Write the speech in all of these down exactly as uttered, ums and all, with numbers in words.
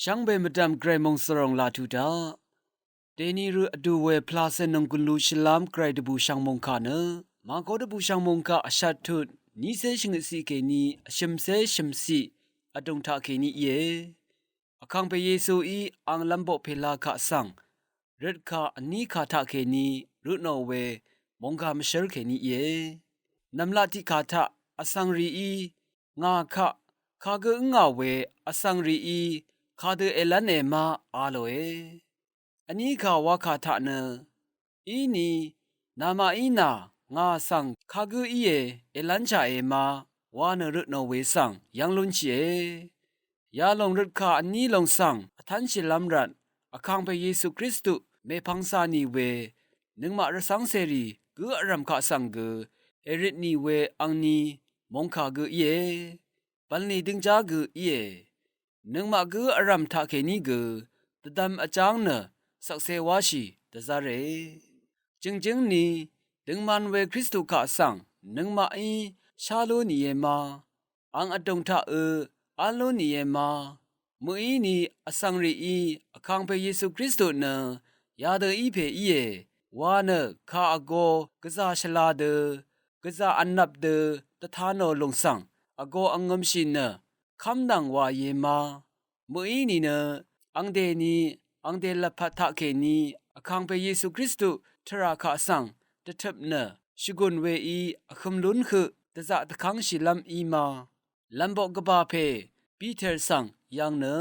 Shvngbe mvdv̀m Gvray mòngsvròng laq tuq daq. Dèni rø vdù we pvlacè nònggùn lu shvlám Gvray dvbùshv̀ng mòngkà nø, Màgó dvbùshv̀ng mòngkà vshat tut, niqcé shvngøtciq kèní vshø̀mcé shø̀mciq vdùng taqkèní íe. Vkàngpè Yesuí ang lv́mboq pèla kaq svng, røtkà vní kà taqkèní røtnò we mòngkà mvshǿr kèní íe. Nv̀mlat tiqkà taq vsvng rìí ngà kaq kagǿ ǿngà we, vsvng rìí kadø èlv́ne ma a lòe. Vní kà wakà taq nø, íni, namaqí nà ngà svng kagǿ íe, èlv́nshàe ma wa nø røtnò we svng yv́ng lúnshìe. Yalòng røtkà vní lòng svng vtv́nshìlv́m rvt, Vkàngpè Yesu Kristu mèpvng cà nì we, nøngmaq rvcv́ng cèrì gǿ vrv̀m kaq svng gø, èrøt nì we angni mòngkà gø íe. Bv̀nlì døngjá gø íe. Nøngmaq gǿ vrv̀m taqkèní gø, dvdvm vjáng nø shvkse wáshì dvzv́re. Jø̀ngjǿng ni, døngman we Kristu kaq svng, nøngmaqí shá lú nìe ma, ang vdùng taqø, v́l lú nìe ma, mø̀íni vsvng rìí, Vkàngpè Yesu Kristu nø, yadø í pè íe, wa nø kà vgo, gvzà shvla dø, gvzà vnvp dø, dvta nò lùng svng, vgo vngømshì nø, kv́mnv̀ng wàìe ma, mø̀í nìnø, angdèni, angdè lvpat taqkèní, Vkàngpè Yesu Kristu, tvrà kaq svng, dvtøp nø, shvgùn weí, vhøm lún høq, dvzaq dvkv́ngshìlv́m í ma. Lv̀mboq gvbà pè, Piter svng, yv̀ng nø,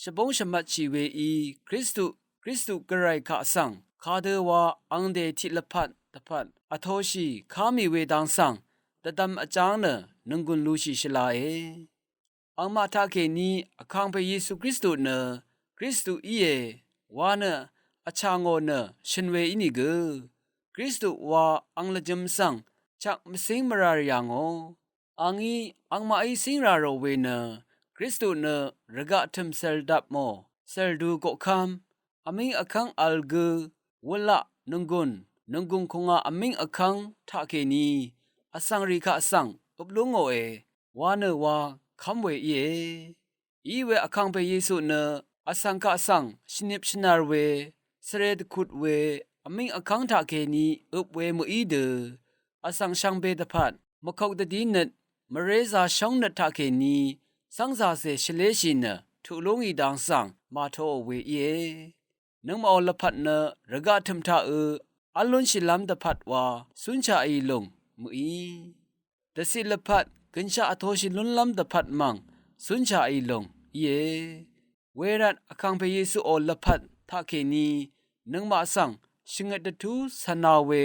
shvbóng shvmvtshì weí, Kristu, Kristu Gvray kaq svng, kadø wa angdè tiq lvpat, dvpvt, vtoshì, ká mì we dang svng, dvdvm vjáng nø, nònggùn lushì shvlae. Angmaq taqkèní Vkàngpè Yesu Kristu nø Kristu íe wa nø vchà ngò nø shø̀n we ínìgø, Kristu wa ang lvjø̄m svng chak mvcíng mvrà rì yà ngò. Angí angmaqí cíng rà rò we nø Kristu nø rvgaq tø̀m cèl dap mò, cèl du goqkv́m, vmíng vkv́ng vl gø, wulaq nònggùn, nònggùn kùngà vmíng vkv́ng taqkèní vsvng rì kaq svng øp lú ngòe wa nø wa kv́m we íe. Iwe Vkàngpè Yesu nø vsvng kaq svng shvnip shvnar we, svre dvkut we, vmíng vkv́ng taqkèní øp we mø̀í dø, vsvng shvngbe dvpvt, mvkok dvdí nøt, mvrézā shóng nøt taqkèní, cv́ngzàcè shvléshì nø, tuq lú ngì dang svng, màtoò we íe. Nøngmaqò lvpat nø rvgaq tø̀m taqø, v́l lúnshìlv́m dvpvt wa, cúnshaqì lùng, mø̀í. Dvciq lvpat, gø̀nshaq vtoshì lúnlv́m dvpvt mv̀ng, cúnshaqì lùng, íe. Wervt Vkàngpè Yesuò lvpat taqkèní, nøngmaq svng, shvngøt dvtú cv̄na we.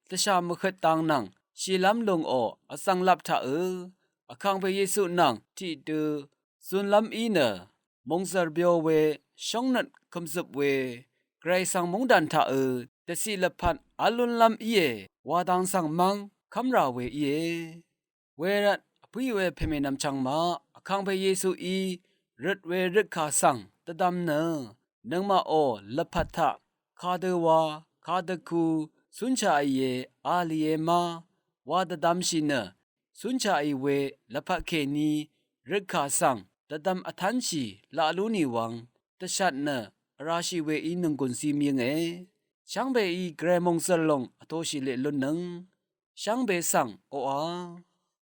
Dvshà mvhøt dang nvng, shìlv́m lùngò, vzv̀nglap taqø. Vkàngpè Yesu nvng, tiqdø, zunlv́m í nø, mòngzv̀r byo we, shóngnøt kø̀mzøp we, Gvray svng móngdàn taqø, dvciq lvpat v́l lúnlv́m íe, wa dang svng mv́ng, kv́mrà we íe. Wervt, vpǿì we pèmènvm chvngmaq, Vkàngpè Yesuí, røt we røtkà svng, dvdvm nø, nøngmaqò, lvpat taq, kadø wa, kadø ku, cúnshaqìe, a lìe ma, wa dvdvmshì nø, cúnshaqì we lvpat kèní, røtkà svng, dvdvm vtv́nshì, laq lú nì wvng, dvshat nø, vrashì weí nònggùn zim yønge. Shvngbeí Gvray mòngzv̀r lòng, vtoshì leq lúnnøng. Shvngbe svng, oqà.